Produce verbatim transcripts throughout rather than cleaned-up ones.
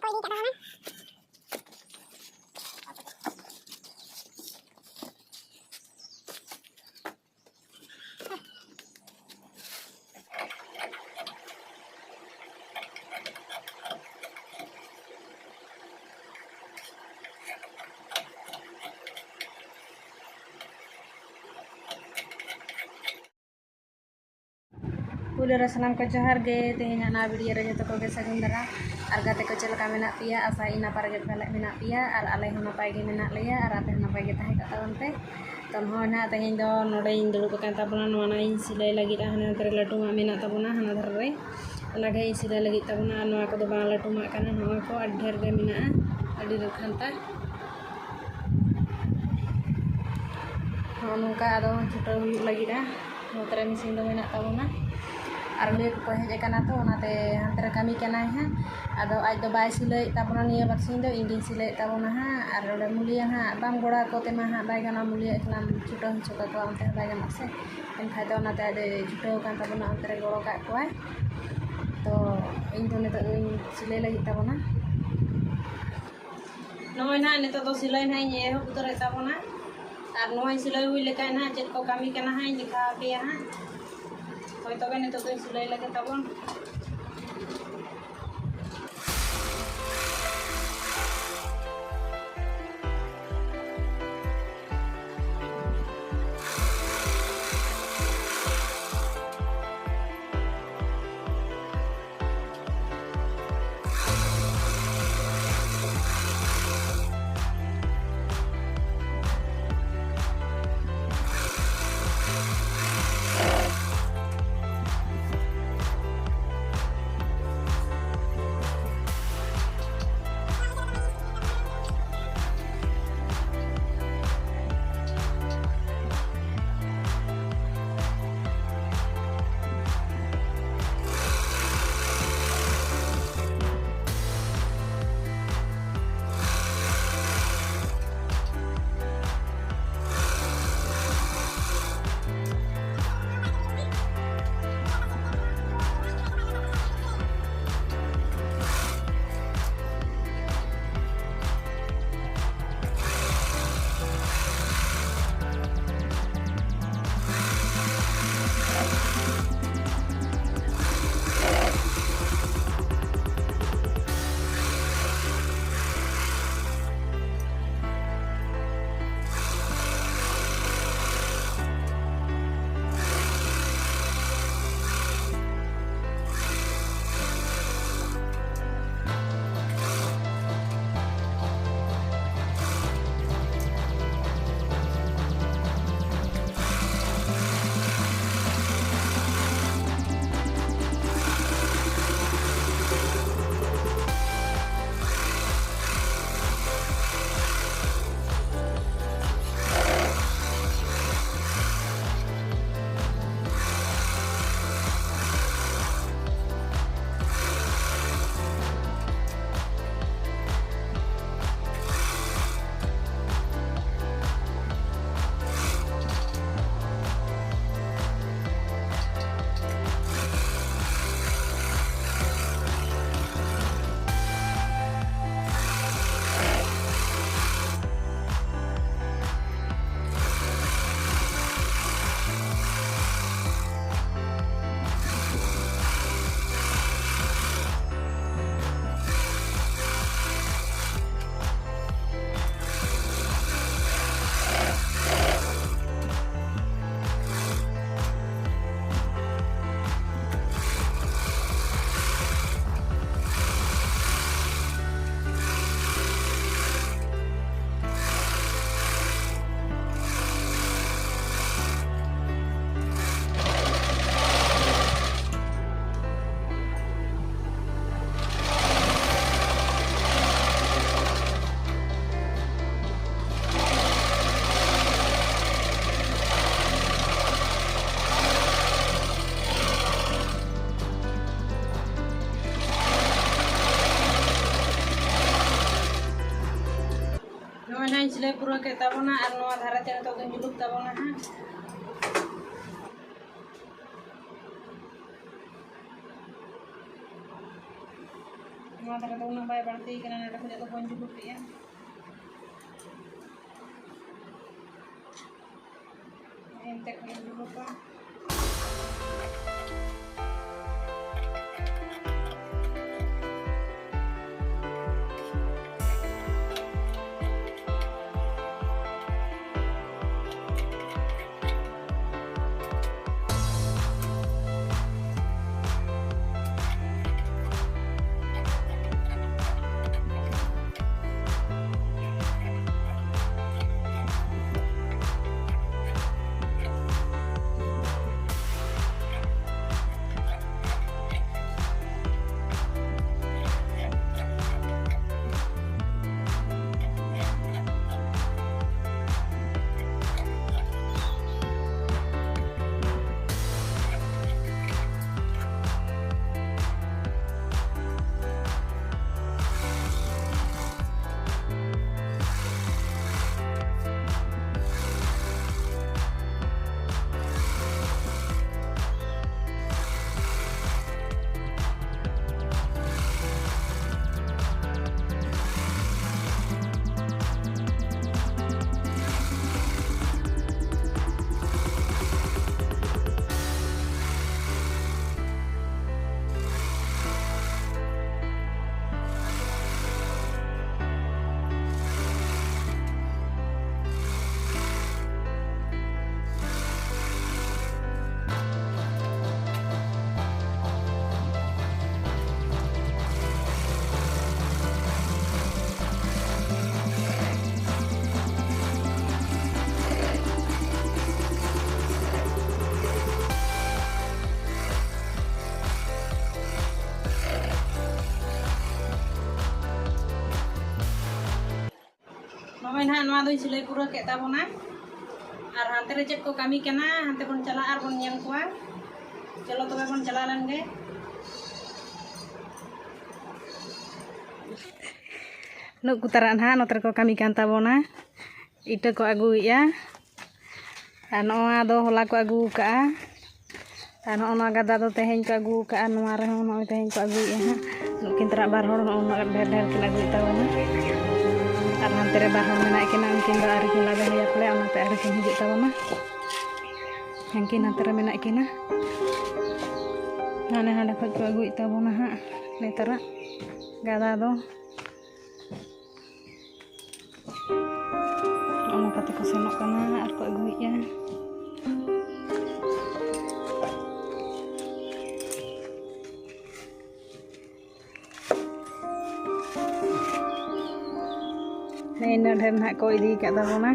ᱯᱟᱹᱭᱞᱤᱧ ᱠᱟᱰᱟᱣᱟ ᱦᱩᱱᱟᱹᱝ᱾ ᱯᱩᱭᱞᱩ ᱨᱮ ᱥᱟᱱᱟᱢ ᱠᱚ ᱡᱚᱦᱟᱨ ᱜᱮ᱾ ᱛᱮᱦᱮᱧᱟᱜ ᱱᱚᱣᱟ video ᱨᱮ ᱡᱚᱛᱚ ᱠᱚᱜᱮ ᱥᱟᱹᱜᱩᱱ ᱫᱟᱨᱟᱢ᱾ ᱟᱨ ᱜᱟᱛᱮ ᱠᱚ ᱪᱮᱫ ᱞᱮᱠᱟ ᱢᱮᱱᱟᱜ ᱯᱮᱭᱟ? ᱟᱥᱟᱭᱟᱹᱧ ᱱᱟᱯᱟᱭ ᱜᱮ ᱯᱟᱞᱮ ᱢᱮᱱᱟᱜ ᱯᱮᱭᱟ, ᱟᱨ ᱟᱞᱮ ᱦᱚᱸ ᱱᱟᱯᱟᱭ ᱜᱮ ᱢᱮᱱᱟᱜ ᱞᱮᱭᱟ, ᱟᱨ ᱟᱯᱮ ᱦᱚᱸ ᱱᱟᱯᱟᱭ ᱜᱮ ᱛᱟᱦᱮᱸ ᱠᱚᱜ ᱛᱟᱵᱚᱱ ᱯᱮ᱾ ᱛᱚ ᱱᱚᱜᱼᱚᱭ ᱱᱟᱦᱟᱜ ᱛᱮᱦᱮᱧ ᱫᱚ ᱱᱚᱰᱮᱧ ᱫᱩᱲᱩᱵ ᱟᱠᱟᱱ ᱛᱟᱵᱚᱱᱟ, ᱱᱚᱣᱟ ᱱᱟᱜ ᱤᱧ ᱥᱤᱞᱟᱹᱭ ᱞᱟᱹᱜᱤᱫ, ᱦᱟᱱᱮ ᱱᱚᱛᱮ ᱨᱮ ᱞᱟᱹᱴᱩᱣᱟᱜ ᱢᱮᱱᱟᱜ ᱛᱟᱵᱚᱱᱟ, ᱦᱟᱱᱟ ᱫᱷᱟᱨᱮ ᱨᱮ, ᱚᱱᱟ ᱜᱮ ᱤᱧ ᱥᱤᱞᱟᱹᱭ ᱞᱟᱹᱜᱤᱫ ᱛᱟᱵᱚᱱᱟ᱾ ᱟᱨ ᱱᱚᱣᱟ ᱠᱚᱫᱚ ᱵᱟᱝ ᱞᱟᱹᱴᱩᱣᱟᱜ ᱠᱟᱱᱟ, ᱱᱚᱣᱟ ᱠᱚ ᱟᱹᱰᱤ ᱰᱷᱮᱨ ᱜᱮ ᱢᱮᱱᱟᱜᱼᱟ, ᱟᱹᱰᱤ ᱰᱷᱮᱨ ᱠᱷᱟᱱᱛᱟ᱾ ᱱᱚᱜᱼᱚ ᱱᱚᱝᱠᱟ ᱟᱫᱚ ᱪᱷᱩᱴᱟᱹᱣ ᱦᱩᱭᱩᱜ ᱞᱟᱹᱜᱤᱫᱼᱟ᱾ ᱱᱚᱛᱮ ᱨᱮ ᱢᱮᱥᱤᱱ ᱫᱚ ᱢᱮᱱᱟᱜ ᱛᱟᱵᱚᱱᱟ᱾ ᱟᱨ ᱢᱩᱞᱤᱭᱟᱹ ᱠᱚᱠᱚ ᱦᱮᱡ ᱟᱠᱟᱱᱟ, ᱛᱚ ᱚᱱᱟᱛᱮ ᱦᱟᱱᱛᱮ ᱨᱮ ᱠᱟᱹᱢᱤ ᱠᱟᱱᱟᱭ ᱦᱟᱸᱜ᱾ ᱟᱫᱚ ᱟᱡ ᱫᱚ ᱵᱟᱭ ᱥᱤᱞᱟᱹᱭᱮᱫ ᱛᱟᱵᱚᱱᱟ ᱱᱤᱭᱟᱹ ᱵᱟᱨ ᱥᱤᱧ ᱫᱚ, ᱤᱧ ᱜᱤᱧ ᱥᱤᱞᱟᱹᱭᱮᱫ ᱛᱟᱵᱚᱱᱟ ᱦᱟᱸᱜ᱾ ᱟᱨ ᱚᱸᱰᱮ ᱢᱩᱞᱤᱭᱟᱹ ᱦᱟᱸᱜ ᱵᱟᱢ ᱜᱚᱲᱚ ᱟᱠᱚ ᱛᱮᱢᱟ ᱦᱟᱸᱜ ᱵᱟᱭ ᱜᱟᱱᱚᱜᱼᱟ, ᱢᱩᱞᱤᱭᱟᱹ ᱮᱠᱞᱟᱢ ᱪᱷᱩᱴᱟᱹᱣ ᱦᱚᱪᱚ ᱠᱟᱠᱚᱣᱟ ᱚᱱᱛᱮ ᱦᱚᱸ ᱵᱟᱭ ᱜᱟᱱᱚᱜᱼᱟ ᱥᱮ᱾ ᱮᱱᱠᱷᱟᱡ ᱫᱚ ᱚᱱᱟᱛᱮ ᱟᱡ ᱫᱚᱭ ᱪᱷᱩᱴᱟᱹᱣ ᱟᱠᱟᱱ ᱛᱟᱵᱚᱱᱟ, ᱚᱱᱛᱮ ᱨᱮ ᱜᱚᱲᱚ ᱠᱟᱜ ᱠᱚᱣᱟᱭ᱾ ᱛᱚ ᱤᱧ ᱫᱚ ᱱᱤᱛᱚᱜ ᱫᱚᱧ ᱥᱤᱞᱟᱹᱭ ᱞᱟᱹᱜᱤᱫ ᱛᱟᱵᱚᱱᱟ᱾ ᱱᱚᱜᱼᱚᱭ ᱱᱟᱦᱟᱜ ᱱᱤᱛᱚᱜ ᱫᱚ ᱥᱤᱞᱟᱹᱭ ᱱᱟᱦᱟᱜ ᱤᱧ ᱮᱦᱚᱵ ᱩᱛᱟᱹᱨᱮᱫ ᱛᱟᱵᱚᱱᱟ᱾ ᱟᱨ ᱱᱚᱣᱟᱧ ᱥᱤᱞᱟᱹᱭ ᱦᱩᱭ ᱞᱮᱠᱷᱟᱱ ᱱᱟᱦᱟᱜ ᱪᱮᱫ ᱠᱚ ᱠᱟᱹᱢᱤ ᱠᱟᱱᱟ ᱦᱟᱸᱜ ᱤᱧ ᱫᱮᱠᱷᱟᱣ ᱟᱯᱮᱭᱟ ᱦᱟᱸᱜ᱾ ᱦᱳᱭ, ᱛᱚᱵᱮ ᱱᱤᱛᱚᱜ ᱫᱚᱧ ᱥᱤᱞᱟᱹᱭ ᱞᱮᱜᱮ ᱛᱟᱵᱚᱱ᱾ ᱥᱤᱞᱟᱹᱭ ᱯᱩᱨᱟᱹᱣ ᱠᱮᱫ ᱛᱟᱵᱚᱱᱟ ᱟᱨ ᱱᱚᱣᱟ ᱫᱷᱟᱨᱮ ᱛᱮ ᱱᱤᱛᱚᱜ ᱫᱚᱧ ᱡᱩᱞᱩᱯ ᱛᱟᱵᱚᱱᱟ ᱦᱟᱸᱜ᱾ ᱱᱚᱣᱟ ᱫᱷᱟᱨᱮ ᱫᱚ ᱩᱱᱟᱹᱜ ᱵᱟᱭ ᱵᱟᱹᱲᱛᱤ ᱠᱟᱱᱟ, ᱱᱚᱰᱮ ᱠᱷᱚᱱᱟᱜ ᱫᱚ ᱵᱟᱹᱧ ᱡᱩᱞᱩᱯᱮᱜᱼᱟ᱾ ᱮᱱᱛᱮ ᱠᱷᱚᱱ ᱡᱩᱞᱩᱯᱟ᱾ ᱱᱚᱜᱼᱚᱭ ᱱᱟᱦᱟᱜ ᱱᱚᱣᱟ ᱫᱚᱧ ᱥᱤᱞᱟᱹᱭ ᱯᱩᱨᱟᱹᱣ ᱠᱮᱫ ᱛᱟᱵᱚᱱᱟ᱾ ᱟᱨ ᱦᱟᱱᱛᱮ ᱨᱮ ᱪᱮᱫ ᱠᱚ ᱠᱟᱹᱢᱤ ᱠᱟᱱᱟ, ᱦᱟᱱᱛᱮ ᱵᱚᱱ ᱪᱟᱞᱟᱜᱼᱟ ᱟᱨ ᱵᱚᱱ ᱧᱮᱞ ᱠᱚᱣᱟ᱾ ᱪᱚᱞᱚ ᱛᱚᱵᱮ ᱵᱚᱱ ᱪᱟᱞᱟᱣ ᱞᱮᱱ ᱜᱮ᱾ ᱱᱩᱠᱩ ᱛᱟᱨᱟ ᱱᱟᱦᱟᱜ ᱱᱚᱛᱮ ᱨᱮᱠᱚ ᱠᱟᱹᱢᱤ ᱠᱟᱱ ᱛᱟᱵᱚᱱᱟ᱾ ᱤᱴᱟᱹ ᱠᱚ ᱟᱹᱜᱩᱭᱮᱫᱼᱟ᱾ ᱟᱨ ᱱᱚᱣᱟ ᱫᱚ ᱦᱚᱞᱟ ᱠᱚ ᱟᱹᱜᱩ ᱟᱠᱟᱫᱼᱟ᱾ ᱟᱨ ᱱᱚᱜᱼᱚ ᱱᱚᱣᱟ ᱜᱟᱫᱟ ᱫᱚ ᱛᱮᱦᱮᱧ ᱠᱚ ᱟᱹᱜᱩ ᱟᱠᱟᱫᱼᱟ᱾ ᱱᱚᱣᱟ ᱨᱮᱦᱚᱸ ᱱᱚᱜᱼᱚᱭ ᱛᱮᱦᱮᱧ ᱠᱚ ᱟᱹᱜᱩᱭᱮᱫᱼᱟ ᱦᱟᱸᱜ᱾ ᱱᱩᱠᱤᱱ ᱛᱚᱨᱟ ᱵᱟᱨ ᱦᱚᱲ ᱱᱚᱜᱼᱚ ᱱᱩᱱᱟᱹᱜ ᱰᱷᱮᱨ ᱰᱷᱮᱨ ᱠᱤᱱ ᱟᱹᱜᱩᱭᱮᱫ ᱛᱟᱵᱚᱱᱟ᱾ ᱟᱨ ᱦᱟᱱᱛᱮ ᱨᱮ ᱵᱟᱨ ᱦᱚᱲ ᱢᱮᱱᱟᱜ ᱠᱤᱱᱟ, ᱩᱱᱠᱤᱱ ᱫᱚ ᱟᱹᱣᱨᱤ ᱠᱤᱱ ᱞᱟᱫᱮ ᱦᱩᱭ ᱟᱠᱚᱣᱟ, ᱚᱱᱟᱛᱮ ᱟᱹᱣᱨᱤ ᱠᱤᱱ ᱦᱤᱡᱩᱜ ᱛᱟᱵᱚᱱᱟ᱾ ᱦᱟᱱᱠᱤᱱ ᱦᱟᱱᱛᱮ ᱨᱮ ᱢᱮᱱᱟᱜ ᱠᱤᱱᱟ᱾ ᱦᱟᱱᱮ ᱦᱟᱸᱰᱮ ᱠᱷᱚᱡ ᱠᱚ ᱟᱹᱜᱩᱭᱮᱫ ᱛᱟᱵᱚᱱᱟ ᱦᱟᱸᱜ ᱱᱮᱛᱟᱨᱟᱜ ᱜᱟᱫᱟ ᱫᱚ᱾ ᱚᱱᱟ ᱠᱟᱛᱮ ᱠᱚ ᱥᱮᱱᱚᱜ ᱠᱟᱱᱟ ᱟᱨ ᱠᱚ ᱟᱹᱜᱩᱭᱮᱫᱼᱟ᱾ ᱦᱮᱸ, ᱤᱱᱟᱹ ᱰᱷᱮᱨ ᱱᱟᱦᱟᱜ ᱠᱚ ᱤᱫᱤ ᱟᱠᱟᱫ ᱛᱟᱵᱚᱱᱟ᱾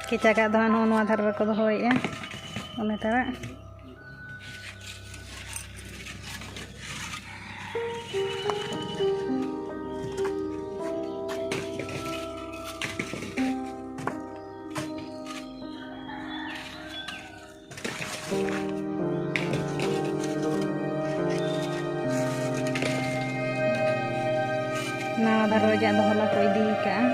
ᱠᱮᱪᱟᱜᱟᱜ ᱫᱚ ᱦᱟᱸᱜ ᱱᱚᱜᱼᱚ ᱱᱚᱣᱟ ᱫᱷᱟᱨᱮ ᱨᱮᱠᱚ ᱫᱚᱦᱚᱭᱮᱫᱼᱟ᱾ ᱚᱱᱮ ᱛᱟᱨᱟ᱾ ᱱᱟᱣᱟ ᱫᱷᱟᱨᱮ ᱨᱮᱭᱟᱜ ᱫᱚ ᱦᱚᱞᱟ ᱠᱚ ᱤᱫᱤ ᱟᱠᱟᱫᱼᱟ᱾